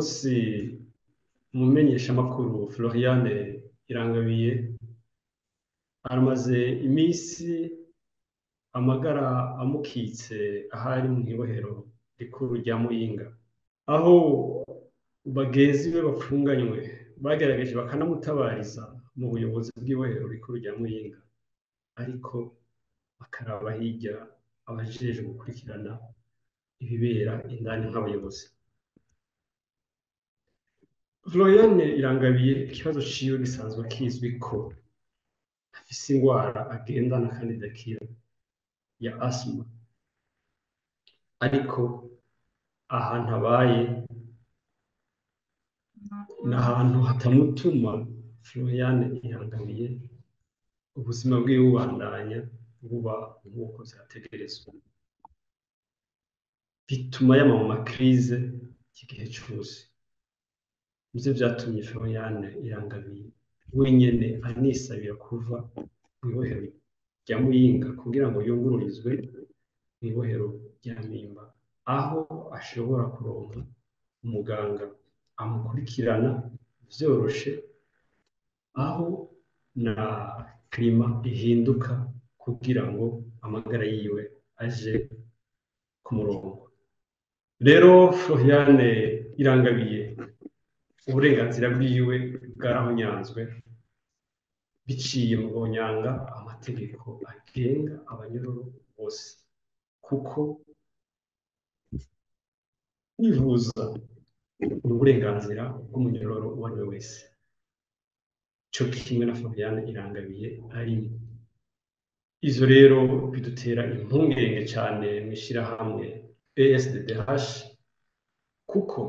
Munsi umumenyeshamakuru Floriane Irangabiye aramaze iminsi amagara amukitse ahari mw'ibohero rikuru rya Muyinga, aho bagenzi be bapfunganywe bagerageje bakanamutabariza mu buyobozi bw'ibohero rikuru rya Muyinga, ariko bakaraba hirya abajejwe gukurikirana ibibera indani nk'abayobozi. Floriane Irangabiye ikibazo ciwe gisanzwe kizwi ko afise ingwara agendana kandi idakira ya asima, ariko ahantu abaye ni ahantu hatamutuma Floriane Irangabiye ubuzima bwiwe bubandanya buba nk'uko vyategerezwa, bituma yama mu makrize igihe cose. Nivyo vyatumye Floriane Irangabiye wenyene anisabira kuva mw'ibohero rya Muyinga kugira ngo yungururizwe mw'ibohero rya Mpimba, aho ashobora kuronka umuganga amukurikirana vyoroshe, aho na klima ihinduka kugira ngo amagara yiwe aje ku murongo. Rero Floriane Irangabiye uburenganzira bwiwe bwarahonyanzwe biciye mu guhonyanga amategeko agenga abanyororo bose, kuko kwivuza ni uburenganzira bw'umunyororo uwo ari we wese, co kimwe na Floriane Irangabiye arimwo. Ivyo rero bidutera impungenge cane mw'ishirahamwe ESDDH, kuko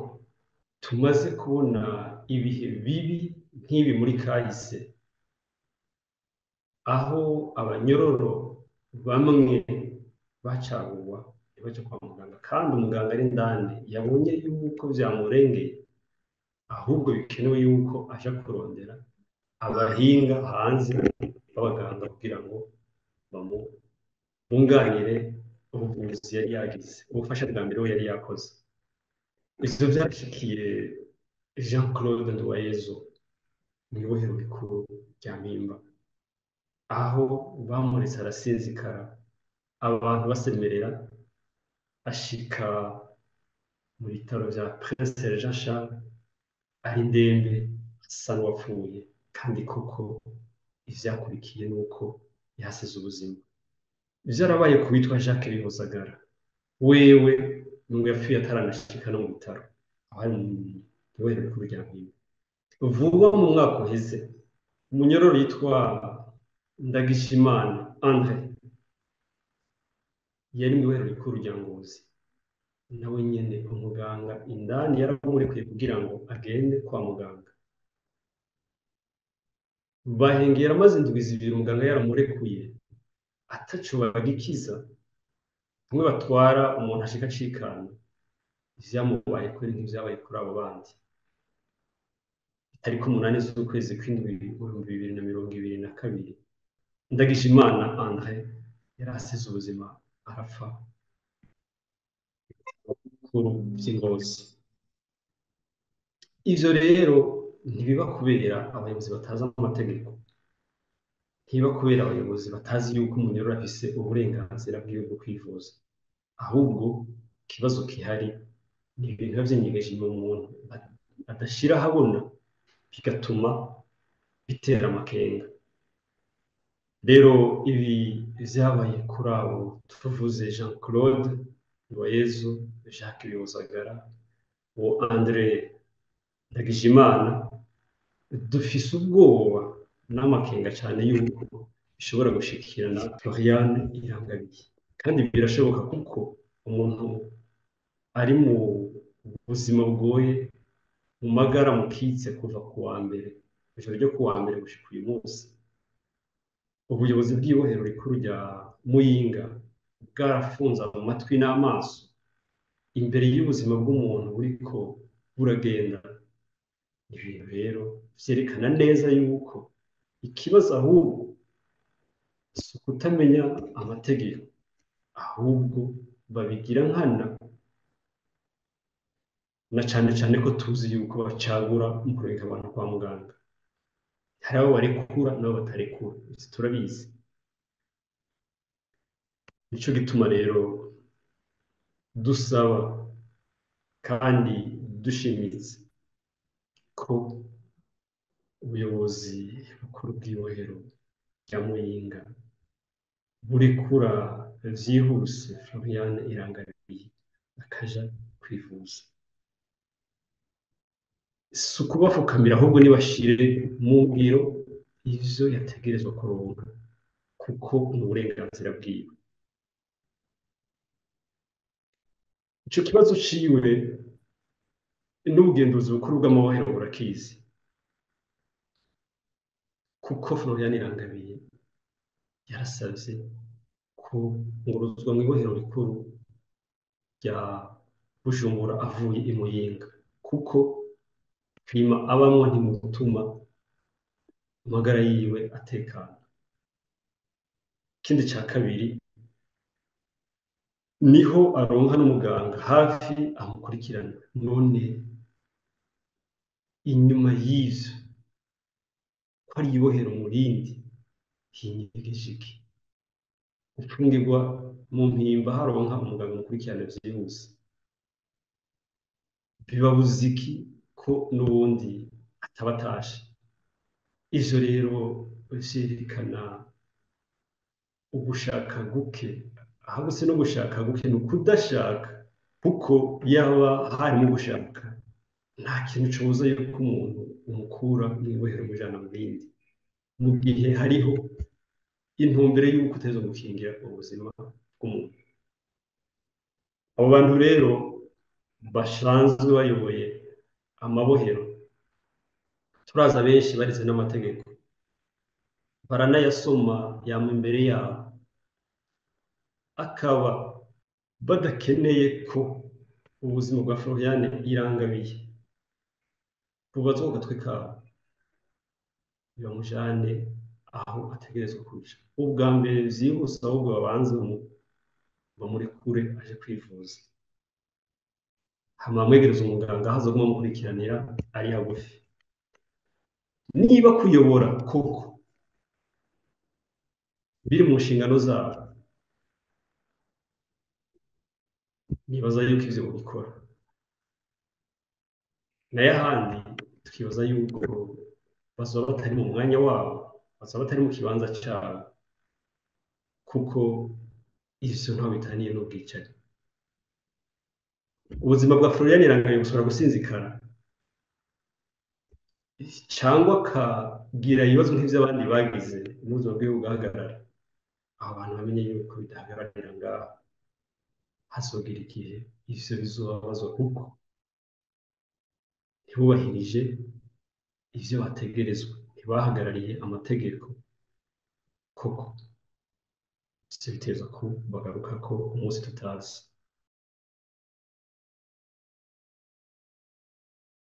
tumaze kubona ibihe bibi nk'ibi muri kahise, aho abanyororo bamwe bacaguwa ntibaje kwa muganga, kandi umuganga ari indani yabonye yuko vyamurengeye, ahubwo bikenewe yuko aja kurondera abahinga hanze b'abaganga kugira ngo bamubunganire ubuvuzi yari yagize, ubufasha bwa mbere we yari yakoze. Ivyo vyashikiye Jean Claude Nduwayezu mw'ibohero rikuru rya Mpimba, aho bamuretse arasinzikara, abantu basemerera, ashika mu bitaro vya Prince Jean Charles ari ndembe, asa n'uwapfuye, kandi koko ivyakurikiye nuko yahasize ubuzima. Vyarabaye ku witwa Jacques Bihozagara, wewe nubwo yapfuye ataranashika no mu bitaro, aho ari mw'ibohero rikuru rya Mpimba. Vuba mu mwaka uheze, umunyororo yitwa Ndagijimana Andre yari mw'ibohero rikuru rya Ngozi, nawe nyene umuganga indani yaramurekuye kugira ngo agende kwa muganga. Bahengera amaze indwi zibiri umuganga yaramurekuye ataco bagikiza, hamwe batwara umuntu ashika acikana, ivyamubaye kuri nk'ivyabaye kuri abo bandi. Itariki 8 z'ukwezi kw'indwi 2022, Ndagijimana Andre yari asize ubuzima arapfa bikuru vy'Ingozi. Ivyo rero ntibiba kubera abayobozi batazi amategeko, ntibiba kubera abayobozi batazi yuko umunyororo afise uburenganzira bwiwe bwo kwivuza, ahubwo ikibazo gihari ni ibintu biba vyinyegeje mu muntu adashira ahabona, bigatuma bitera amakenga. Rero ibi vyabaye kuri abo tuvuze Jean Claude Nduwayezu, Jacques Bihozagara, uwo Andre Ndagijimana, dufise ubwoba n'amakenga cane yuko bishobora gushikirana Floriane Irangabiye, kandi birashoboka kuko umuntu ari mu buzima bugoye, mu magara mukitse kuva ku wa mbere, ijoro ryo ku wa mbere gushika uyu munsi, ubuyobozi bw'ibohero rikuru rya Muyinga bwarafunze amatwi n'amaso imbere y'ubuzima bw'umuntu buriko buragenda. Ibintu rero vyerekana neza yuko ikibazo ahubwo si ukutamenya amategeko, ahubwo babigira nkana Na cane cane ko tuzi yuko bacagura mu kurungika abantu kwa muganga, hari abo barekura n'abo batarekura, ivyo turabizi. Nico gituma rero dusaba kandi dushimitse ko ubuyobozi bukuru bw'ibohero rya Muyinga burekura vyihuse Floriane Irangabiye akaja kwivuza. Si ukubafukamira, ahubwo nibashire mu ngiro ivyo yategerezwa kuronka, kuko ni uburenganzira bwiwe. Ico kibazo ciwe n'ubugenduzi bukuru bw'amabohero burakizi, kuko Floriane Irangabiye yarasavye kunguruzwa mw'ibohero rikuru rya Bujumbura avuye i Muyinga, kuko klima abamwo ntimutuma amagara yiwe atekana. Ikindi ca kabiri, niho aronka n'umuganga hafi amukurikirana. None inyuma y'ivyo ko ari ibohero mu rindi, hinyegeje iki? Gupfungirwa mu mpimba haronka umuganga amukurikirana vyihuse, bibabuza iki ko n'ubundi ataba atashe? Ivyo rero vyerekana ugushaka guke, ahubwo si no gushaka guke, ni ukudashaka, kuko yaba harimo gushaka nta kintu cobuza yuko umuntu umukura mw'ibohero umujana mu rindi, mu gihe hariho intumbero y'uko utegerezwa gukingira ubuzima bw'umuntu. Abo bantu rero basanzwe bayoboye amabohero, turaza benshi barize n'amategeko, baranayasoma yama imbere yabo, akaba badakeneye ko ubuzima bwa Floriane Irangabiye bubazwa ku gatwe kabo, bamujane aho ategerezwa kuja. Ubwa mbere vyihuse, ahubwo babanze bamurekure aje kwivuza, hama bamwegereze umuganga aho azoguma amukurikiranira ari hagufi. Niba kuyobora koko biri mu nshingano zabo, nibaza yuko ivyo bobikora. Nayo ahandi tukibaza yuko bazoba batari mu mwanya wabo, bazoba batari mu kibanza cabo, kuko ivyo ntaho bitaniye n'ubwicanyi. Ubuzima bwa Floriane Irangabiye bushobora gusinzikara cyangwa akagira ibibazo nk'ivy'abandi bagize, n'ubuzima bwiwe bugahagarara. Aho abantu bamenye yuko bidahagararira ngaho, hazogira igihe ivyo bizobabazwa, kuko ntibubahirije ivyo bategerezwa, ntibahagarariye amategeko koko. Ivyo bitegerezwa ko bagarukako umunsi tutazi.